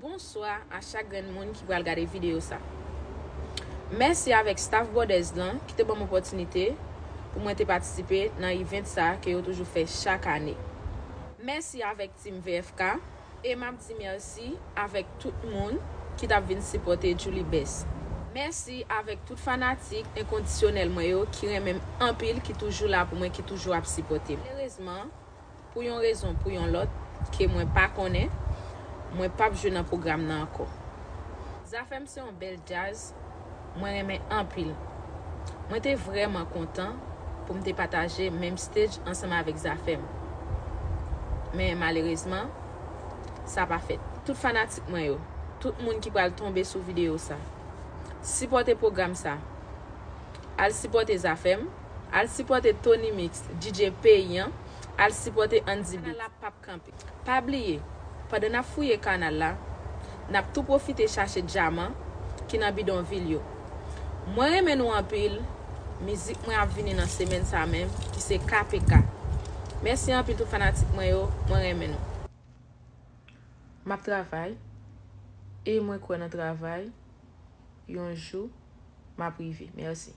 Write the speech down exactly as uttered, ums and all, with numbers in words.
Bonswa a chak grenn moun ki pral gade videyo sa. Mèsi avèk staff Brothers lan ki te ban m opòtinite pou mwen te patisipe nan event sa ke yo toujou fè chak ane. Mèsi avèk Team V F K e m ap di mèsi avèk tout moun ki t ap vin sipòte Djouly Best. Mèsi avèk tout fanatik enkondisyonèl mwen yo ki renmen m anpil, ki toujou la pou mwen, ki toujou ap sipòte m. Malerezman, pou yon rezon, pou yon lòt, ke mwen pa konnen, mwen p ap jwe nan pwogram nan ankò. Zafèm se yon bèl djaz, mwen renmen anpil. Mwen te vrèman kontan pou m te pataje menm stage ansanm avèk Zafèm. Men malerezman, sa pa fèt. Tout fanatik mwen yo, tout moun ki pral tonbe sou videyo sa, sipòte pwogram sa. Al sipòte Zafèm, al sipòte Tony Mix, D J peyi an, al sipòte Andy Beat. Kanal la p ap kanpe. Pa bliye, pandan n ap fouye kanal la, n ap tou pwofite chache dyaman ki nan bidonvil yo. Mwen renmen nou anpil, mizik mwen ap vini nan semèn sa menm, ki se K P K. Mèsi anpil tout fanatik mwen yo, mwen renmen nou. M ap travay, e mwen kwè nan travay, yon jou, m ap rive. Mèsi.